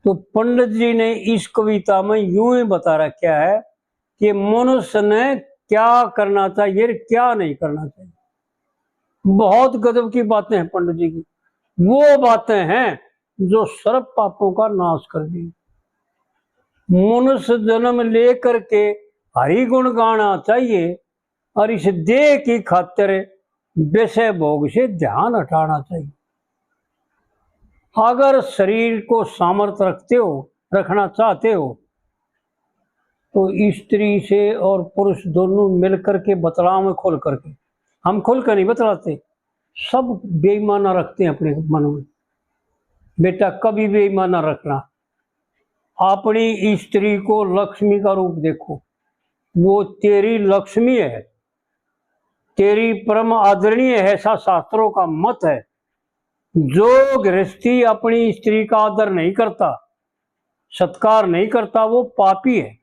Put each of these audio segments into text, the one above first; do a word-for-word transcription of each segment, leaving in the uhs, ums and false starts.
तो पंडित जी ने इस कविता में यूं ही बता रखा है कि मनुष्य ने क्या करना चाहिए और क्या नहीं करना चाहिए। बहुत गजब की बातें हैं पंडित जी की। वो बातें हैं जो सर्व पापों का नाश कर दी। मनुष्य जन्म लेकर के हरि गुण गाना चाहिए और इस देह की खातिर विषय भोग से ध्यान हटाना चाहिए। अगर शरीर को सामर्थ्य रखते हो, रखना चाहते हो, तो स्त्री से और पुरुष दोनों मिलकर के बतलाओ, खुल करके। हम खुल कर नहीं बतलाते, सब बेईमाना रखते हैं अपने मन में। बेटा, कभी बेईमाना रखना। अपनी स्त्री को लक्ष्मी का रूप देखो, वो तेरी लक्ष्मी है, तेरी परम आदरणीय है, ऐसा शास्त्रों का मत है। जो गृहस्थी अपनी स्त्री का आदर नहीं करता, सत्कार नहीं करता, वो पापी है,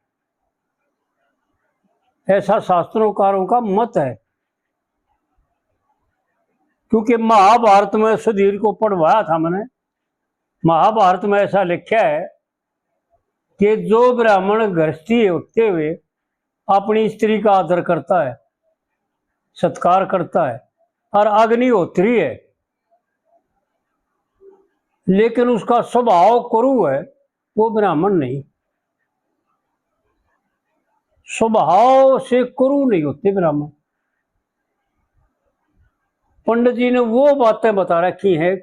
ऐसा शास्त्रोंकारों का मत है। क्योंकि महाभारत में सुधीर को पढ़वाया था मैंने, महाभारत में ऐसा लिखा है कि जो ब्राह्मण गृहस्थी होते हुए अपनी स्त्री का आदर करता है, सत्कार करता है और अग्निहोत्री है, लेकिन उसका स्वभाव कुरु है, वो ब्राह्मण नहीं। स्वभाव से कुरु नहीं होते ब्राह्मण। पंडित जी ने वो बातें बता रखी हैं।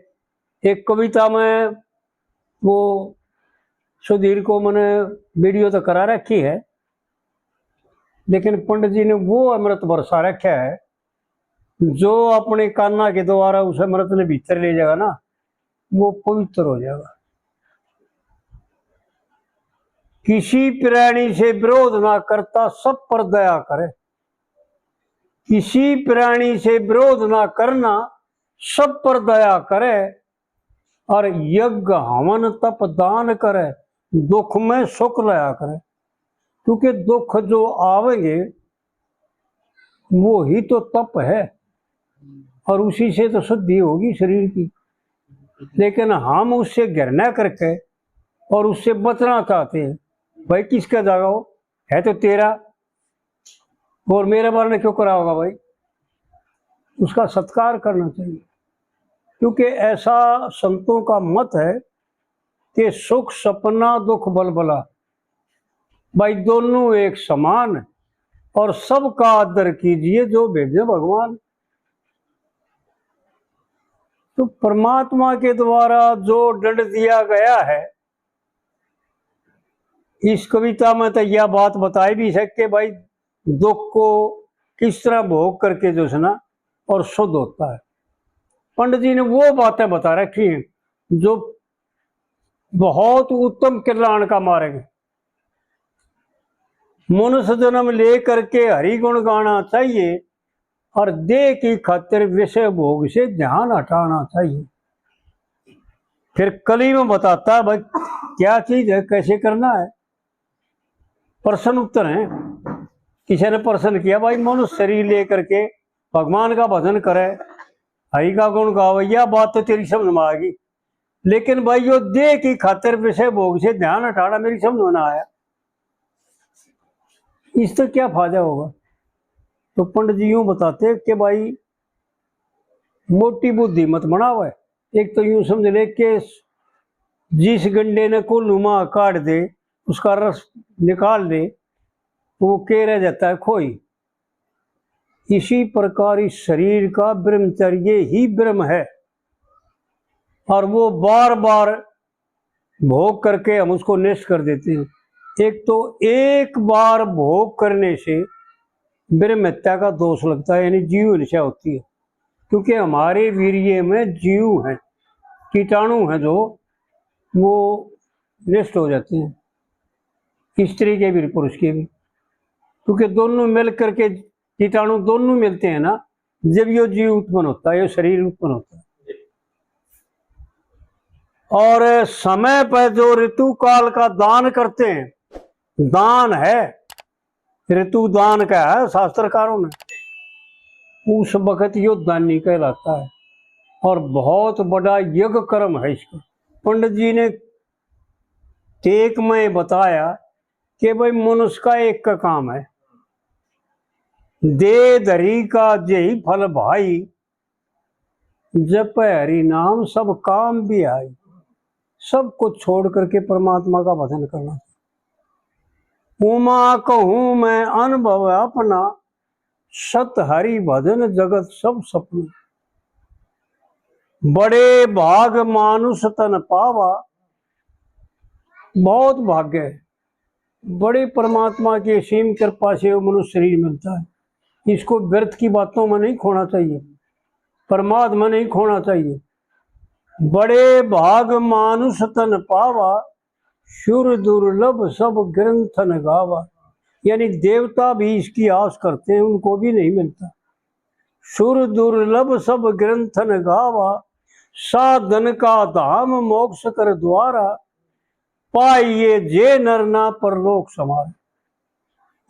एक कविता में वो सुधीर को मैंने वीडियो तो करा रखी है, लेकिन पंडित जी ने वो अमृत बरसा रखा है, जो अपने काना के द्वारा उस अमृत ने भीतर ले जाएगा ना, वो पवित्र हो जाएगा। किसी प्राणी से विरोध ना करता, सब पर दया करे। किसी प्राणी से विरोध ना करना, सब पर दया करे। और यज्ञ हवन तप दान करे, दुख में सुख लाया करे। क्योंकि दुख जो आवेंगे, वो ही तो तप है, और उसी से तो शुद्धि होगी शरीर की। लेकिन हम उससे घृणा करके और उससे बचना चाहते हैं। भाई, किसका जागा हो, है तो तेरा, और मेरे बारे में क्यों कराओगा भाई? उसका सत्कार करना चाहिए, क्योंकि ऐसा संतों का मत है कि सुख सपना दुख बलबला, भाई, दोनों एक समान, और सबका आदर कीजिए जो भेजे भगवान। तो परमात्मा के द्वारा जो दंड दिया गया है, इस कविता में तो यह बात बताई भी है कि भाई, दुख को किस तरह भोग करके जो है ना, और शुद्ध होता है। पंडित जी ने वो बातें बता रखी हैं जो बहुत उत्तम कल्याण का मार्ग है। मनुष्य जन्म ले करके हरि गुण गाना चाहिए और देह की खातिर विषय भोग से ध्यान हटाना चाहिए। फिर कली में बताता है भाई, क्या चीज है, कैसे करना है। प्रश्न उत्तर है। किसी ने प्रश्न किया, भाई, मनुष्य शरीर लेकर के भगवान का भजन करे, हरि का गुण गावे, यह बात तो तेरी समझ में आ गई, लेकिन भाई, यो देह की खातिर विषय भोग से ध्यान हटाना मेरी समझ में ना आया। इससे क्या फायदा होगा? तो पंडित जी यूं बताते कि भाई, मोटी बुद्धि मत बनावे। एक तो यूं समझ ले कि जिस गंडे ने कोल्हू मां काट दे, उसका रस निकाल दे, तो वो के रह जाता है? खोई। इसी प्रकार इस शरीर का ब्रह्मचर्य ही ब्रह्म है, और वो बार बार भोग करके हम उसको नष्ट कर देते हैं। एक तो एक बार भोग करने से ब्रह्म हत्या का दोष लगता है, यानी जीव हिंसा होती है, क्योंकि हमारे वीर्य में जीव हैं, कीटाणु हैं, जो वो नष्ट हो जाते हैं, स्त्री के भी, पुरुष के भी, क्योंकि दोनों मिल करके, कीटाणु दोनों मिलते हैं ना, जब यो जीव उत्पन्न होता है, यो शरीर उत्पन्न होता है। और समय पर जो ऋतु काल का दान करते हैं, दान है, ऋतु दान का है शास्त्रकारों ने, उस वक्त यो दानी कहलाता है। और बहुत बड़ा यज्ञ कर्म है इसका। पंडित जी ने टेक में बताया कि भाई, मनुष्य का एक का काम है, दे धरी का यही फल भाई, जप हरि नाम सब काम भी आई। सब कुछ छोड़ करके परमात्मा का भजन करना। उमा कहूँ मैं अनुभव अपना, सत हरि भजन जगत सब सपना। बड़े भाग मानुष तन पावा, बहुत भाग्य है। बड़ी परमात्मा की असीम कृपा से वो मनुष्य शरीर मिलता है। इसको व्यर्थ की बातों में नहीं खोना चाहिए, प्रमाद में नहीं खोना चाहिए। बड़े भाग मानुष तन पावा, सुर दुर्लभ सब ग्रंथन गावा। यानी देवता भी इसकी आस करते हैं, उनको भी नहीं मिलता। सुर दुर्लभ सब ग्रंथन गावा, साधन का धाम मोक्ष कर द्वारा, पाइए जे नर ना परलोक समारा।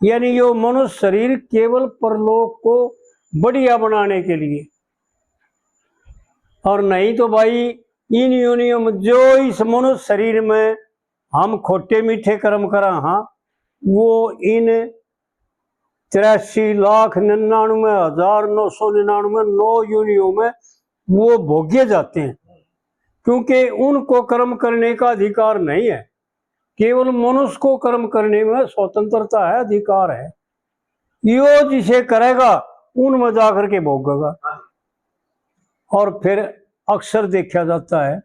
यानी यो मनुष्य शरीर केवल परलोक को बढ़िया बनाने के लिए, और नहीं तो भाई, इन योनियों में जो इस मनुष्य शरीर में हम खोटे मीठे कर्म करा हाँ, वो इन तिरासी लाख निन्यानवे हजार नौ सौ निन्यानवे नौ योनियों में वो भोगे जाते हैं, क्योंकि उनको कर्म करने का अधिकार नहीं है। केवल मनुष्य को कर्म करने में स्वतंत्रता है, अधिकार है। यो जिसे करेगा, उनमें जाकर के भोगेगा। और फिर अक्सर देखा जाता है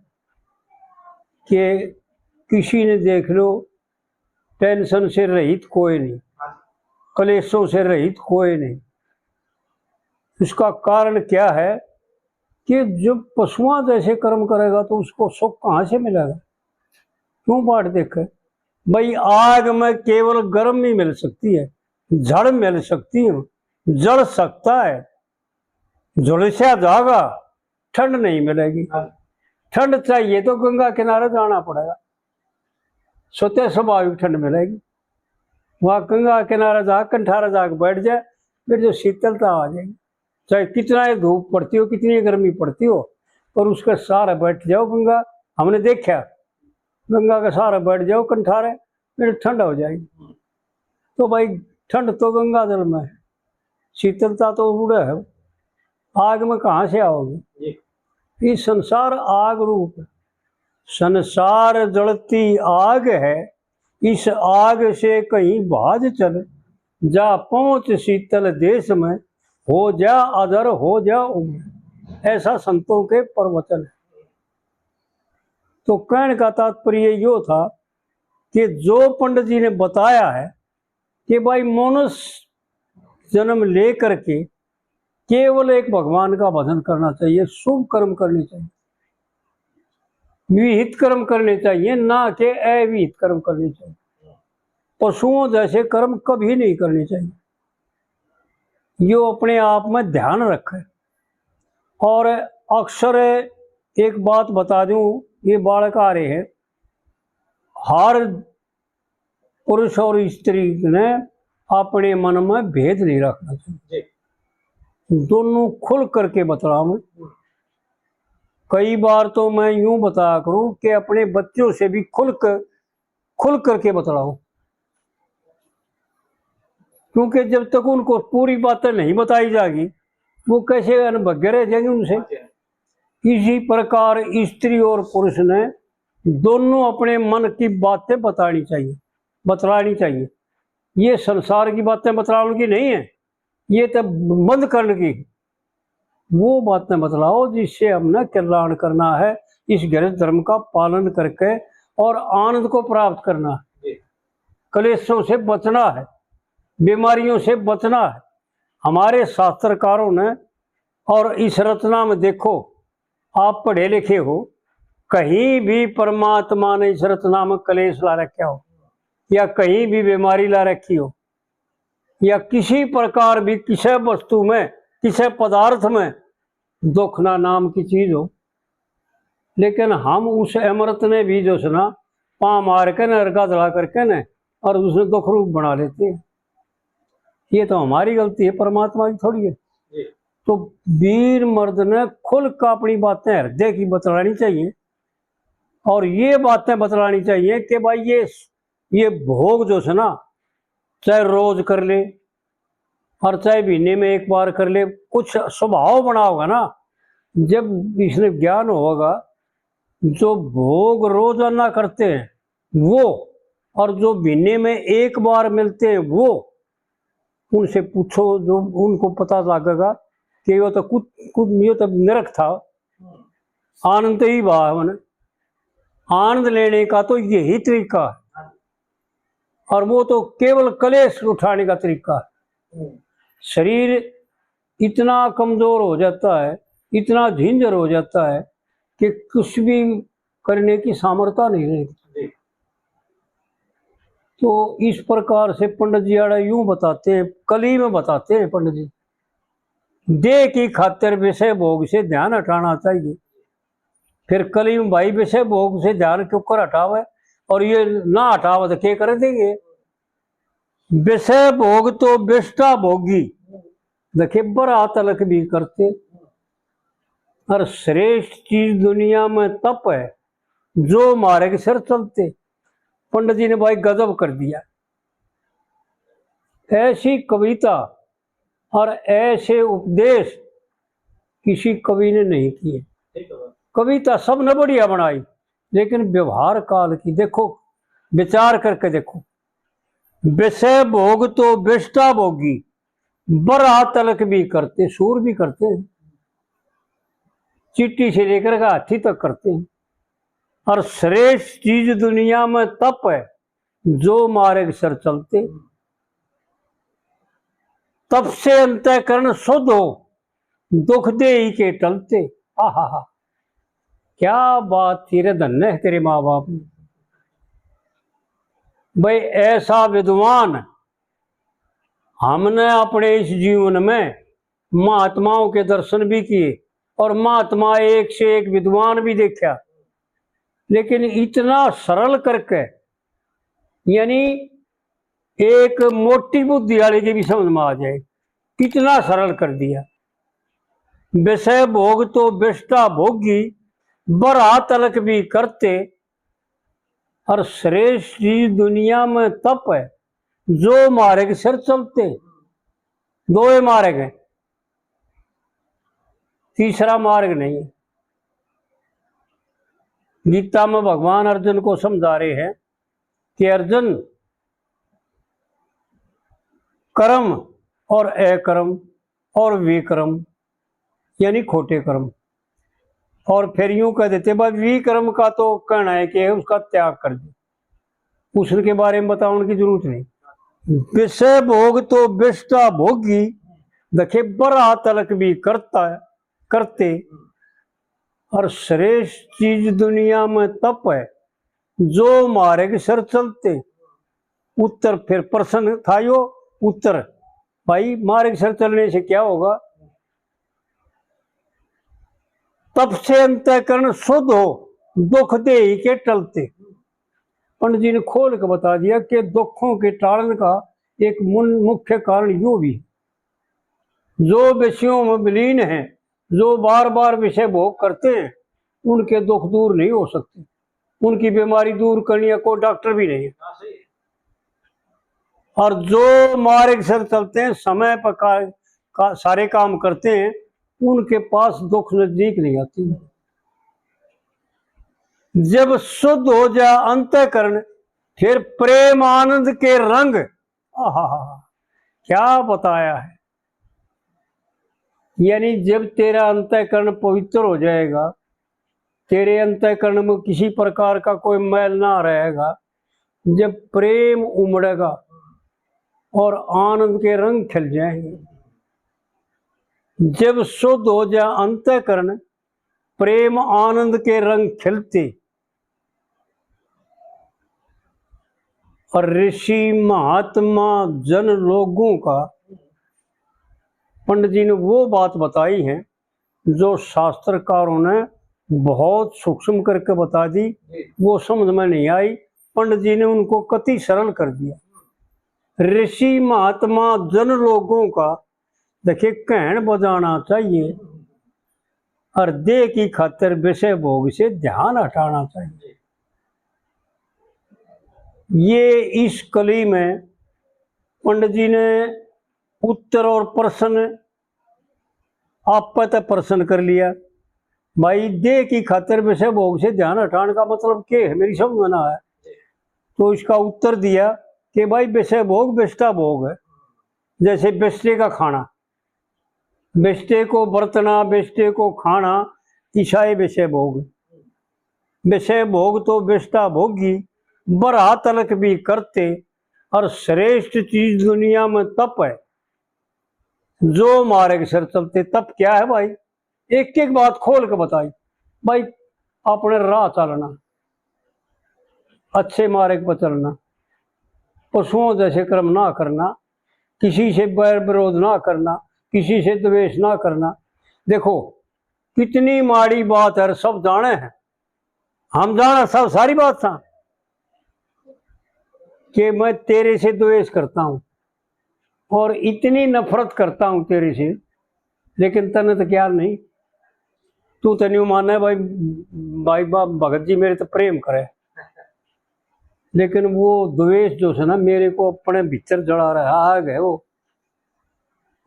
कि किसी ने, देख लो, टेंशन से रहित कोई नहीं, क्लेशों से रहित कोई नहीं। उसका कारण क्या है कि जब पशुआं जैसे कर्म करेगा तो उसको सुख कहाँ से मिलेगा? क्यों बाट देखे भाई? आग में केवल गर्मी मिल सकती है, झड़ मिल सकती है, जल सकता है, झुलस्या जागा, ठंड नहीं मिलेगी। ठंड चाहिए तो गंगा किनारे जाना पड़ेगा, स्वतः स्वाभाविक ठंड मिलेगी। वहाँ गंगा किनारे जा, कंठारे जाके बैठ जाए, फिर जो शीतलता आ जाएगी। चाहे कितना ही धूप पड़ती हो, कितनी ही गर्मी पड़ती हो, पर उसके सहारे बैठ जाओ गंगा। हमने देखा, गंगा के सहारे बैठ जाओ कंठारे, फिर ठंड हो जाएगी। तो भाई, ठंड तो गंगा जल में है, शीतलता तो उड़े है, आग में कहाँ से आओगी? ये संसार आग रूप है, संसार जलती आग है, इस आग से कहीं भाज चल, जा पहुँच शीतल देश में, हो जा अधर हो जा उग्र। ऐसा संतों के प्रवचन है। तो कहने का तात्पर्य यो था कि जो पंडित जी ने बताया है कि भाई, मनुष्य जन्म लेकर के केवल एक भगवान का भजन करना चाहिए, शुभ कर्म करने चाहिए, विहित कर्म करने चाहिए, ना के अविहित कर्म करने चाहिए। पशुओं जैसे कर्म कभी नहीं करने चाहिए। यो अपने आप में ध्यान रखे। और अक्सर एक बात बता दूं, ये बालक आ रहे हैं, हर पुरुष और स्त्री ने अपने मन में भेद नहीं रखना चाहिए। दोनों खुल करके बतलाओ। कई बार तो मैं यूं बताया करूं कि अपने बच्चों से भी खुल कर, खुल करके बतलाओ, क्योंकि जब तक उनको पूरी बातें नहीं बताई जाएगी, वो कैसे अनभज्ञ रह जाएंगे उनसे। इसी प्रकार स्त्री और पुरुष ने दोनों अपने मन की बातें बतानी चाहिए, बतलानी चाहिए। ये संसार की बातें बतलाने की नहीं है, ये तो बंद करने की। वो बातें बतलाओ जिससे हमने कल्याण करना है, इस गृहस्थ धर्म का पालन करके और आनंद को प्राप्त करना है। क्लेशों से बचना है, बीमारियों से बचना है। हमारे शास्त्रकारों ने, और इस रचना में देखो, आप पढ़े लिखे हो, कहीं भी परमात्मा ने इस रचना में क्लेश ला रखा हो या कहीं भी बीमारी ला रखी हो या किसी प्रकार भी किसी वस्तु में, किसी पदार्थ में दुख ना नाम की चीज हो, लेकिन हम उस अमृत ने भी जो है ना, पाँ मार के ना, अर्घा जला करके ना, और उसने दुख रूप बना लेते हैं। ये तो हमारी गलती है, परमात्मा की थोड़ी है। तो वीर मर्द ने खुल का अपनी बातें हृदय की बतलानी चाहिए। और ये बातें बतलानी चाहिए कि भाई, ये ये भोग जो है ना, चाहे रोज कर ले और चाहे महीने में एक बार कर ले, कुछ स्वभाव बना होगा ना, जब इसने ज्ञान होगा, जो भोग रोजाना करते हैं वो, और जो महीने में एक बार मिलते हैं वो, उनसे पूछो, जो उनको पता लगेगा कि ये तो कुछ, कुछ, ये तो नरक था। आनंद ही भावन, आनंद लेने का तो यही तरीका है, और वो तो केवल कलेश उठाने का तरीका है। शरीर इतना कमजोर हो जाता है, इतना झिंझर हो जाता है कि कुछ भी करने की सामर्थ्य नहीं रहती। तो इस प्रकार से पंडित जी आड़ा यूं बताते हैं, कली में बताते हैं पंडित जी, देह की खातिर विषय भोग से ध्यान हटाना चाहिए। फिर कली में भाई विषय भोग से ध्यान क्यों कर हटावे, और ये ना हटावे तो क्या कर देंगे? विषय भोग तो विष्टा भोगी, देखे बरा तलक भी करते। और श्रेष्ठ चीज दुनिया में तप है, जो मार्ग सिर चलते। पंडित जी ने भाई गजब कर दिया। ऐसी कविता और ऐसे उपदेश किसी कवि ने नहीं किए। कविता सबने बढ़िया बनाई, लेकिन व्यवहार काल की देखो, विचार करके देखो। विषय भोग तो विष्टा भोगी, बरा तलक भी करते, सूर भी करते हैं, चींटी से लेकर के हाथी तक करते हैं। और श्रेष्ठ चीज दुनिया में तप है, जो मार्ग सर चलते। तप से अंतःकरण शुद्ध हो, दुख देही के टलते। आहा हा, क्या बात थी रे, धन्य है तेरे माँ बाप। भाई, ऐसा विद्वान हमने अपने इस जीवन में महात्माओं के दर्शन भी किए और महात्मा एक से एक विद्वान भी देखा, लेकिन इतना सरल करके, यानी एक मोटी बुद्धि वाले की भी समझ में आ जाए, इतना सरल कर दिया। विषय भोग तो विष्टा भोगी, बरा तलक भी करते। और श्रेष्ठ चीज दुनिया में तप है, जो मार्ग सिर चलते। दो ही मार्ग है, तीसरा मार्ग नहीं है। गीता में भगवान अर्जुन को समझा रहे हैं कि अर्जुन, कर्म और अकर्म और विकर्म, यानी खोटे कर्म। और फिर यूं कह देते, भाई, विकर्म का तो कहना है कि उसका त्याग कर दे, उसके बारे में बताने की जरूरत नहीं। विषय भोग तो विष्टा भोगी, देखे बरा तलक भी करता है, करते। और श्रेष्ठ चीज दुनिया में तप है, जो मार्ग सर चलते। उत्तर फिर प्रश्न था यो, उत्तर, भाई, मार्ग सर चलने से क्या होगा? तप से अंतःकरण शुद्ध हो, दुख देही के टलते। पंडित जी ने खोल के बता दिया कि दुखों के टालन का एक मुन-, मुख्य कारण यो भी, जो विषयों में विलीन हैं, जो बार बार विषय भोग करते हैं, उनके दुख दूर नहीं हो सकते। उनकी बीमारी दूर करने का कोई डॉक्टर भी नहीं है। और जो मार्ग सर चलते हैं, समय पर का, का, सारे काम करते हैं, उनके पास दुख नजदीक नहीं आती। जब शुद्ध हो जा अंतःकरण, फिर प्रेम आनंद के रंग, आहा, क्या बताया है। यानी जब तेरा अंतःकरण पवित्र हो जाएगा, तेरे अंतःकरण में किसी प्रकार का कोई मैल ना रहेगा, जब प्रेम उमड़ेगा और आनंद के रंग खिल जाएंगे, जब शुद्ध हो जा अंतःकरण, प्रेम आनंद के रंग खिलते। और ऋषि महात्मा जन लोगों का, पंडित जी ने वो बात बताई है जो शास्त्रकारों ने बहुत सूक्ष्म करके बता दी, वो समझ में नहीं आई। पंडित जी ने उनको कति सरल कर दिया। ऋषि महात्मा जन लोगों का, देखिए, कहन बजाना चाहिए और देह की खातिर विषय भोग से ध्यान हटाना चाहिए। ये इस कली में पंडित जी ने उत्तर और प्रश्न आप पे तो प्रश्न कर लिया। भाई, देह की खातिर विषय भोग से ध्यान हटाने का मतलब क्या है, मेरी समझ में ना आया। तो इसका उत्तर दिया कि भाई, विषय भोग बेस्टा भोग है, जैसे बेस्टे का खाना, बेस्टे को बरतना, बेस्टे को खाना, इसाए विषय भोग। विषय भोग तो बेस्टा भोगी, बरहा तलक भी करते, और श्रेष्ठ चीज दुनिया में तप है, जो मार्ग सर चलते। तप क्या है भाई? एक एक बात खोल के बताई। भाई, अपने राह चलना, अच्छे मार्ग पर चलना, पशुओं जैसे कर्म ना करना, किसी से बैर विरोध ना करना, किसी से द्वेष ना करना। देखो, कितनी माड़ी बात है, सब जाने हैं, हम जाना सब सारी बात था कि मैं तेरे से द्वेष करता हूं और इतनी नफरत करता हूं तेरे से, लेकिन तने तो क्या नहीं, तू तो न्यू माने भाई, भाई बा-, भगत जी मेरे तो प्रेम करे, लेकिन वो द्वेष जो है ना, मेरे को अपने भीतर जला रहा है वो,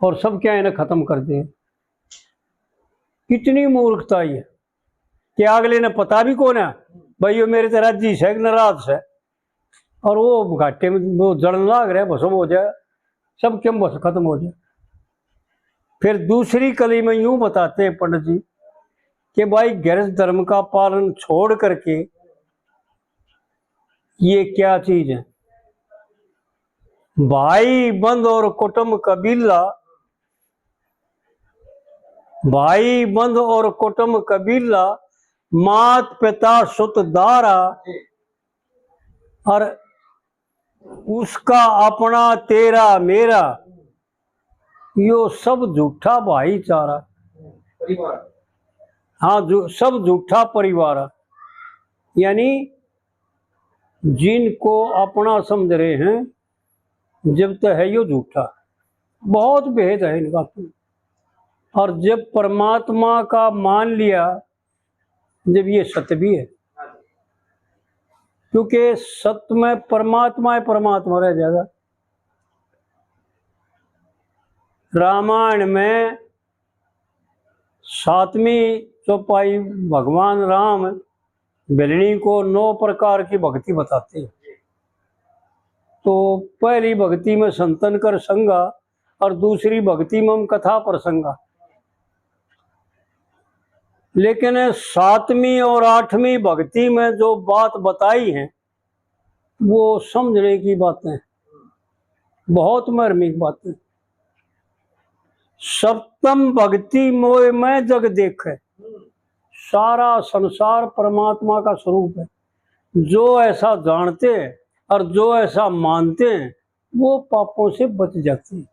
और सब क्या इन्हें खत्म कर दे। कितनी मूर्खता है कि अगले ने पता भी कौन है भाई, यो मेरे ते राजी से कि नाराज से, और वो घाटे में वो जलन लाग रहा है, भस्म हो जाए, सब क्यों बस खत्म हो जाए। फिर दूसरी कली में यूं बताते हैं पंडित जी कि भाई, गृहस्थ धर्म का पालन छोड़ करके ये क्या चीज है? भाई बंद और कुटुंब कबीला, भाई बंद और कुटुंब कबीला, मात पिता सुत दारा, और उसका अपना तेरा मेरा, यो सब झूठा भाईचारा। परिवार। हाँ, जो सब झूठा परिवार, यानी जिनको अपना समझ रहे हैं, जब तो है यो झूठा। बहुत भेद है इनका। और जब परमात्मा का मान लिया, जब ये सत्य भी है, क्योंकि सत्य में परमात्मा है, परमात्मा रह जाएगा। रामायण में सातवीं चौपाई भगवान राम भिलनी को नौ प्रकार की भक्ति बताते हैं। तो पहली भक्ति में संतन कर संगा और दूसरी भक्ति में हम कथा प्रसंगा। लेकिन सातवीं और आठवीं भक्ति में जो बात बताई है, वो समझने की बातें, बहुत मार्मिक बातें। सप्तम भक्ति मोय में जग देखे, सारा संसार परमात्मा का स्वरूप है। जो ऐसा जानते हैं और जो ऐसा मानते हैं, वो पापों से बच जाते हैं।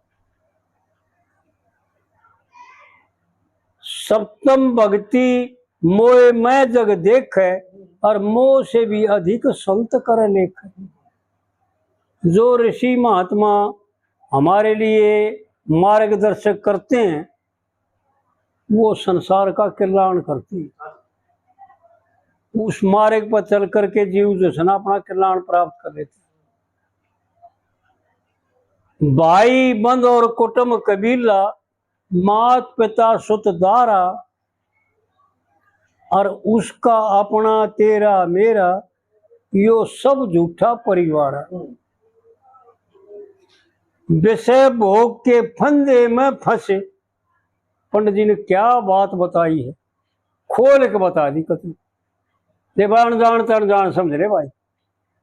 सप्तम भक्ति मोय में जग देखे, और मोह से भी अधिक संत कर लेखे। जो ऋषि महात्मा हमारे लिए मार्गदर्शक करते हैं, वो संसार का कल्याण करती है। उस मार्ग पर चल करके जीव जो है ना, अपना कल्याण प्राप्त कर लेते हैं। भाई बंद और कुटुंब कबीला, मात पिता सुत दारा, और उसका अपना तेरा मेरा, यो सब झूठा परिवार है। विषय भोग के फंदे में फंसे। पंडित जी ने क्या बात बताई है, खोल के बता दी कथी। दे भाई, अनजान ते अनजान समझ ले भाई।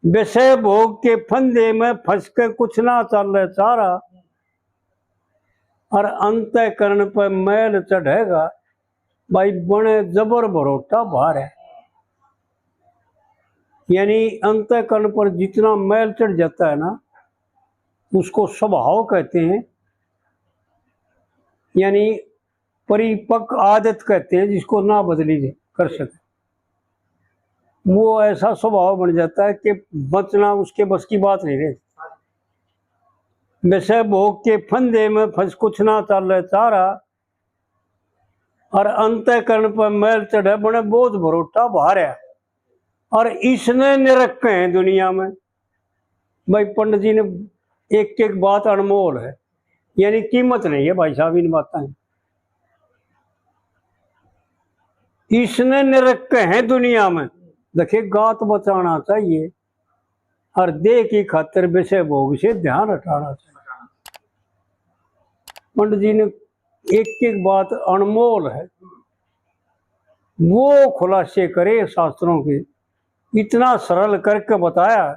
विषय भोग के फंदे में फंस के कुछ ना चाले चारा, और अंतःकरण पे मैल चढ़ेगा भाई, बने जबर भरोटा भार है। यानी अंतःकरण पर जितना मैल चढ़ जाता है ना, उसको स्वभाव कहते हैं, यानी परिपक्व आदत कहते हैं, जिसको ना बदली जा-, कर सके। वो ऐसा स्वभाव बन जाता है कि बचना उसके बस की बात नहीं रहती। विषय भोग के फंदे में फंस कुछ ना चाले चारा, और अंतःकरण पर मैल चढ़े बने बोझ भरोटा भार है। और इसने निरख कहें दुनिया में, भाई, पंडित जी ने एक एक बात अनमोल है, यानी कीमत नहीं है भाई साहब इन बातों की। इसने निरख हैं दुनिया में, देखिए, गात बचाना चाहिए और देह की खातिर विषय भोग से ध्यान हटाना चाहिए। पंडित जी ने एक एक बात अनमोल है, वो खुलासे करे शास्त्रों के, इतना सरल करके बताया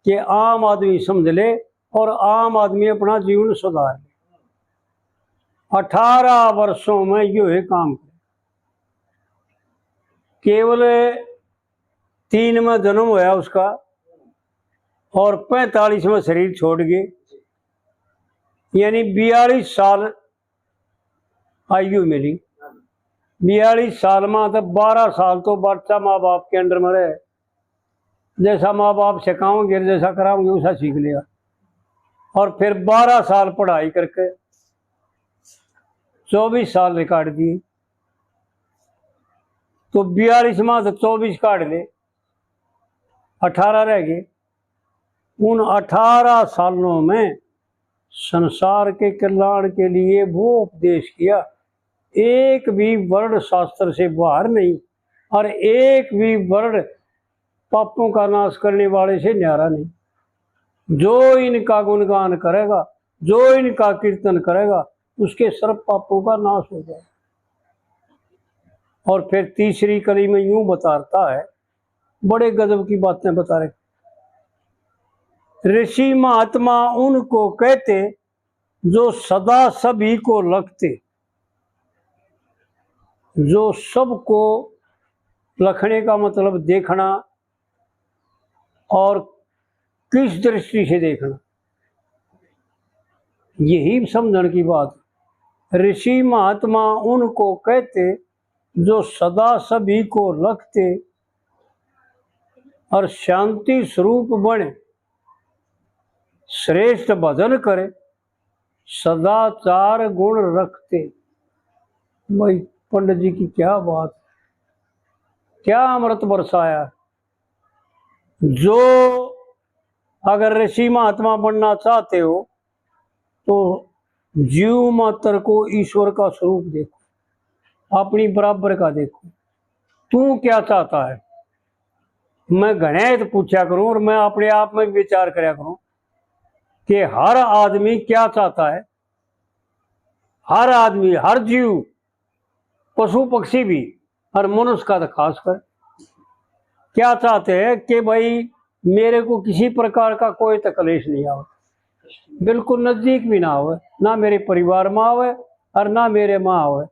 कि आम आदमी समझ ले और आम आदमी अपना जीवन सुधार ले। अठारह वर्षों में यो है काम। केवल तीन में जन्म होया उसका और पैंतालीस में शरीर छोड़ गए, यानी बयालीस साल आयु मिली। बयालीस साल में तो बारह साल तो बच्चा माँ बाप के अंडर में रहे, जैसा माँ बाप सिखाओगे, जैसा कराओगे, वैसा सीख लिया। और फिर बारह साल पढ़ाई करके चौबीस साल रिकॉर्ड दिए, तो बयालीस में तो चौबीस काट ले, अठारह रह गए। उन अठारह सालों में संसार के कल्याण के लिए वो उपदेश किया, एक भी वर्ड शास्त्र से बाहर नहीं और एक भी वर्ड पापों का नाश करने वाले से न्यारा नहीं। जो इनका गुणगान करेगा, जो इनका कीर्तन करेगा, उसके सर्व पापों का नाश हो जाएगा। और फिर तीसरी कली में यूं बताता है, बड़े गजब की बातें बता रहे। ऋषि महात्मा उनको कहते जो सदा सभी को लखते। जो सबको लखने का मतलब देखना, और किस दृष्टि से देखना, यही समझण की बात। ऋषि महात्मा उनको कहते जो सदा सभी को लखते और शांति स्वरूप बने, श्रेष्ठ भजन करे, सदाचार गुण रखते। भाई पंडित जी की क्या बात, क्या अमृत बरसाया। जो अगर ऋषि महात्मा बनना चाहते हो तो जीव मात्र को ईश्वर का स्वरूप देखो, अपनी बराबर का देखो। तू क्या चाहता है? मैं घणे तो पूछा करूं और मैं अपने आप में विचार करया करूं कि हर आदमी क्या चाहता है। हर आदमी, हर जीव, पशु पक्षी भी और मनुष्य का तो खास कर क्या चाहते हैं कि भाई मेरे को किसी प्रकार का कोई तकलीफ नहीं आवे, बिल्कुल नजदीक भी ना आवे, ना मेरे परिवार में आवे और ना मेरे में आवे,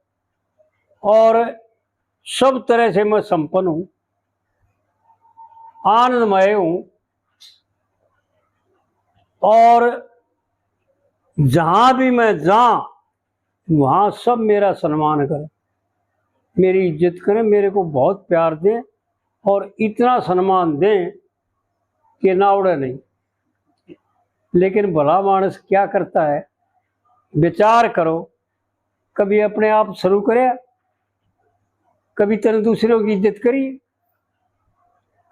और सब तरह से मैं संपन्न हूं, आनंदमय हूं, और जहां भी मैं जाऊं वहां सब मेरा सम्मान करें, मेरी इज्जत करें, मेरे को बहुत प्यार दें और इतना सम्मान दें कि नावड़े नहीं। लेकिन भला मानस क्या करता है, विचार करो, कभी अपने आप शुरू करे, कभी तने दूसरों की इज्जत करी,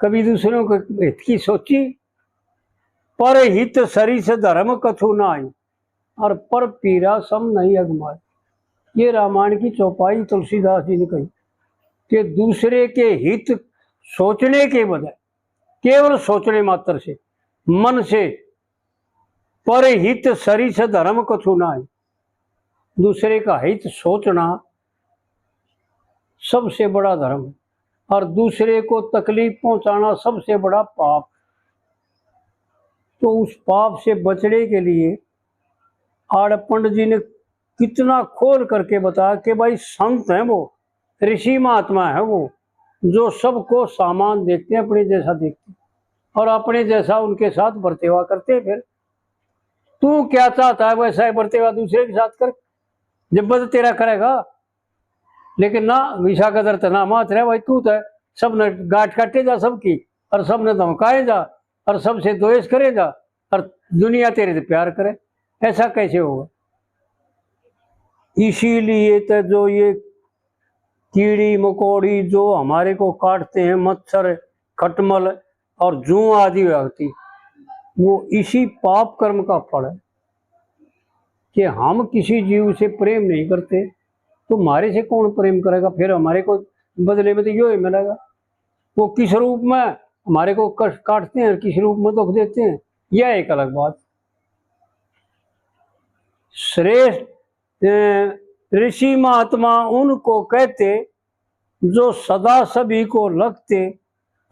कभी दूसरों के हित की सोची। पर हित सरिस धर्म कछु नाई, और पर पीरा सम नहीं अगमाई। ये रामायण की चौपाई तुलसीदास जी ने कही कि दूसरे के हित सोचने के बजाय, केवल सोचने मात्र से, मन से, पर हित सरिस धर्म कछु नाई, दूसरे का हित सोचना सबसे बड़ा धर्म है, और दूसरे को तकलीफ पहुंचाना सबसे बड़ा पाप। तो उस पाप से बचने के लिए आड़ पंडित जी ने कितना खोल करके बताया कि भाई संत हैं वो, ऋषि महात्मा है वो, जो सबको सामान देखते हैं, अपने जैसा देखते हैं और अपने जैसा उनके साथ बर्तेवा करते हैं। फिर तू क्या चाहता है वैसा ही बर्तेवा दूसरे के साथ कर, जब बद तेरा करेगा। लेकिन ना, विशा कदर तो ना मात रहे भाई, तू तो सबने गांठ काटे जा सबकी, और सबने धमकाए जा, और सबसे द्वेष करे जा, और दुनिया तेरे से प्यार करे, ऐसा कैसे होगा? इसीलिए तो जो ये कीड़ी मकोड़ी जो हमारे को काटते हैं, मच्छर, खटमल और जूं आदि होती, वो इसी पाप कर्म का फल है कि हम किसी जीव से प्रेम नहीं करते, तो हमारे से कौन प्रेम करेगा? फिर हमारे को बदले में तो यो ही मिलेगा। वो किस रूप में हमारे को कष्ट काटते हैं और किस रूप में दुख देते हैं, यह एक अलग बात। श्रेष्ठ, अ, ऋषि महात्मा उनको कहते जो सदा सभी को लगते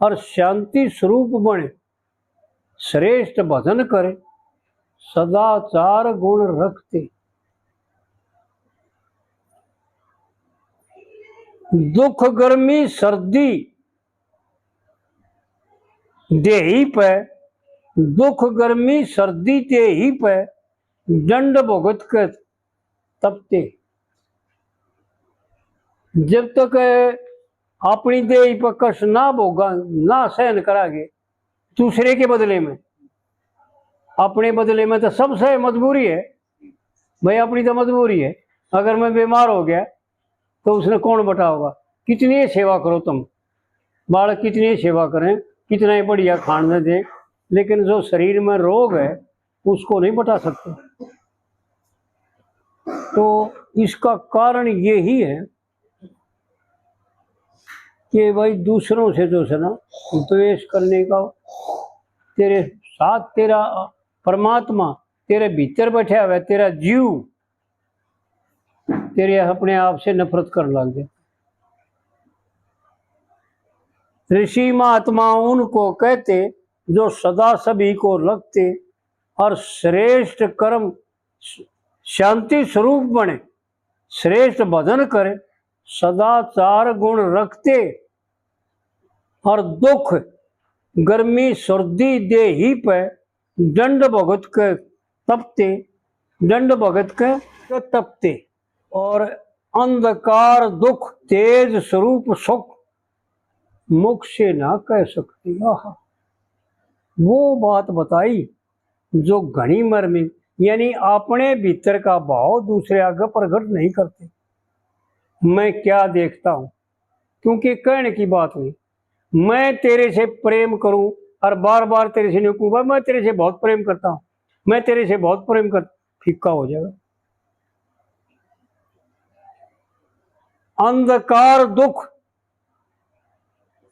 और शांति स्वरूप बने, श्रेष्ठ भजन करे, सदाचार गुण रखते। दुख गर्मी सर्दी देही पे, दुख गर्मी सर्दी देही पे, दंड भुगत के तपते। जब तक अपनी देही पर कष्ट ना भोगा, ना सहन करांगे, दूसरे के बदले में, अपने बदले में तो सबसे मजबूरी है भाई, अपनी तो मजबूरी है। अगर मैं बीमार हो गया तो उसने कौन बटाओगा? कितनी ही सेवा करो तुम, बालक कितनी ही सेवा करें, कितना ही बढ़िया खाने दें, लेकिन जो शरीर में रोग है उसको नहीं बटा सकते। तो इसका कारण यही है कि भाई दूसरों से जो है ना द्वेष करने का, तेरे साथ तेरा परमात्मा, तेरे भीतर बैठा हुआ है, तेरा जीव तेरे अपने आप से नफरत करने लग जाए। ऋषि महात्मा उनको कहते जो सदा सभी को लगते और श्रेष्ठ कर्म शांति स्वरूप बने, श्रेष्ठ भजन करे, सदाचार गुण रखते और दुख गर्मी सर्दी देही पे दंड भगत के तपते, दंड भगत के तपते। और अंधकार दुख तेज स्वरूप सुख मुख से ना कह सकती। आहा, वो बात बताई जो घणी मरमी, यानी अपने भीतर का भाव दूसरे आगे प्रकट नहीं करते। मैं क्या देखता हूँ, क्योंकि कहने की बात नहीं। मैं तेरे से प्रेम करूं और बार बार तेरे से नहीं कहूं, "भाई, मैं तेरे से बहुत प्रेम करता हूं, मैं तेरे से बहुत प्रेम कर," फीका हो जाएगा। अंधकार दुख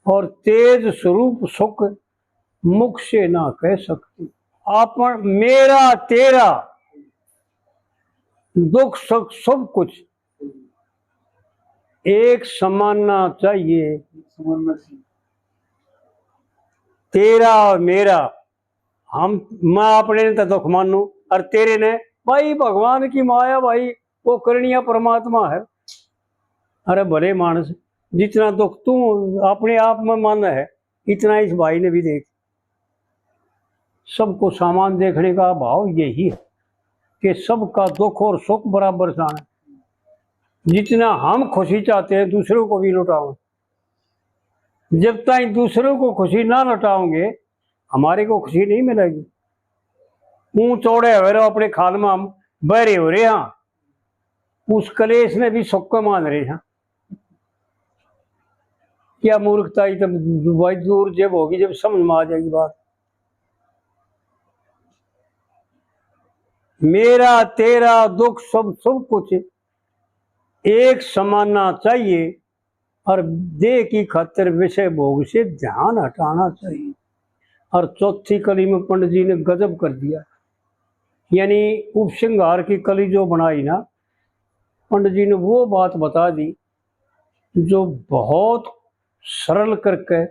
और तेज स्वरूप सुख मुख से ना कह सकती। आपन मेरा तेरा दुख सुख सब कुछ एक समाना चाहिए। तेरा और मेरा, हम, मैं अपने ने तो दुख मानू और तेरे ने, भाई भगवान की माया भाई, वो करणीय परमात्मा है। अरे भले मानस, जितना दुख तू अपने आप में मान है, इतना इस भाई ने भी देख। सबको सामान देखने का भाव यही है कि सबका दुख और सुख बराबर सान है। जितना हम खुशी चाहते हैं दूसरों को भी लुटाओ। जब ताई दूसरों को खुशी ना लुटाओगे, हमारे को खुशी नहीं मिलेगी। ऊं चौड़े हो रहे अपने खाल में, हम बहरे हो रहे हैं, उस कलेश में भी सुख को मान रहे हैं। क्या मूर्खता ही, तब भाई दूर जब होगी, जब समझ में आ जाएगी बात। मेरा तेरा दुख सब सब कुछ एक समाना चाहिए और देह की खातिर विषय भोग से ध्यान हटाना चाहिए। और चौथी कली में पंडित जी ने गजब कर दिया, यानी उपसंहार की कली जो बनाई ना, पंडित जी ने वो बात बता दी जो बहुत सरल करके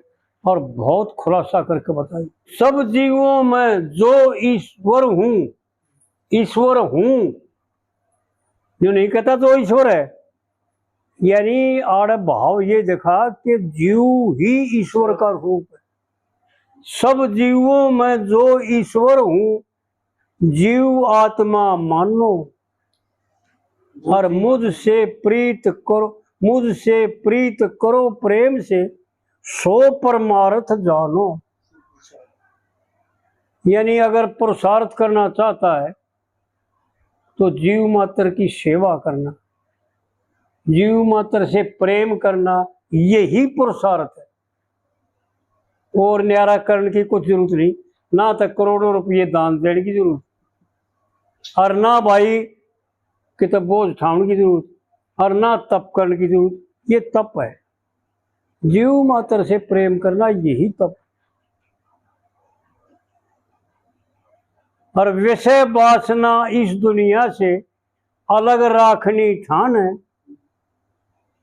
और बहुत खुलासा करके बताई। सब जीवों में जो ईश्वर हूँ, ईश्वर हूँ, जो नहीं कहता तो ईश्वर है, यानी आड़े भाव ये देखा कि जीव ही ईश्वर का रूप है। सब जीवों में जो ईश्वर हूँ, जीव आत्मा मानो, और मुझसे प्रीत करो, मुझसे प्रीत करो प्रेम से, सो परमार्थ जानो। यानी अगर पुरुषार्थ करना चाहता है तो जीव मात्र की सेवा करना, जीव मात्र से प्रेम करना, यही पुरुषार्थ है। और न्यारा करण की कुछ जरूरत नहीं। ना तो करोड़ों रुपये दान देने की जरूरत, और ना भाई किते बोझ ठाने की जरूरत, और ना तप करने की जरूरत। ये तप है, जीव मात्र से प्रेम करना, यही तप। और विषय वासना इस दुनिया से अलग राखनी ठान है,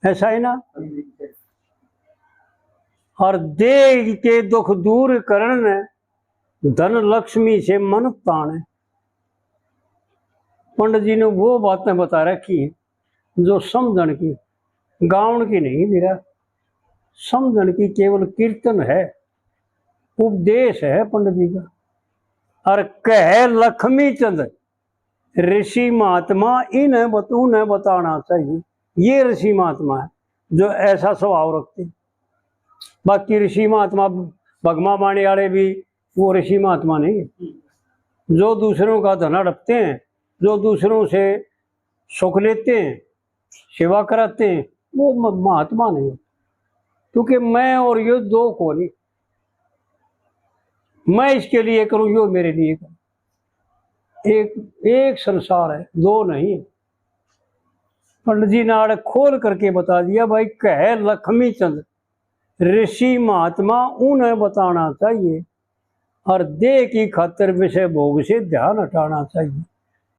ऐसा है ना? और देह के दुख दूर करण ने धन लक्ष्मी से मन तान है। पंडित जी ने वो बातें बता रखी हैं जो समझण की, गावण की नहीं मेरा, समझण की केवल कीर्तन है, उपदेश है पंडित जी का। और कहे लक्ष्मी चंद, ऋषि महात्मा इन्हें बत-, उन्हें बताना चाहिए। ये ऋषि महात्मा है जो ऐसा स्वभाव रखते हैं। बाकी ऋषि महात्मा भगमा बाणी वाले भी, वो ऋषि महात्मा नहीं है। जो दूसरों का धन हड़पते हैं, जो दूसरों से सुख लेते हैं, सेवा कराते हैं, वो म-, महात्मा नहीं। क्योंकि मैं और ये दो को नहीं, मैं इसके लिए करूं, यो मेरे लिए करूं। एक, एक संसार है, दो नहीं। पंडित जी ने आड़े खोल करके बता दिया, भाई, कहे लक्ष्मी चंद, ऋषि महात्मा उन्हें बताना चाहिए, और देह की खातिर विषय भोग से ध्यान हटाना चाहिए।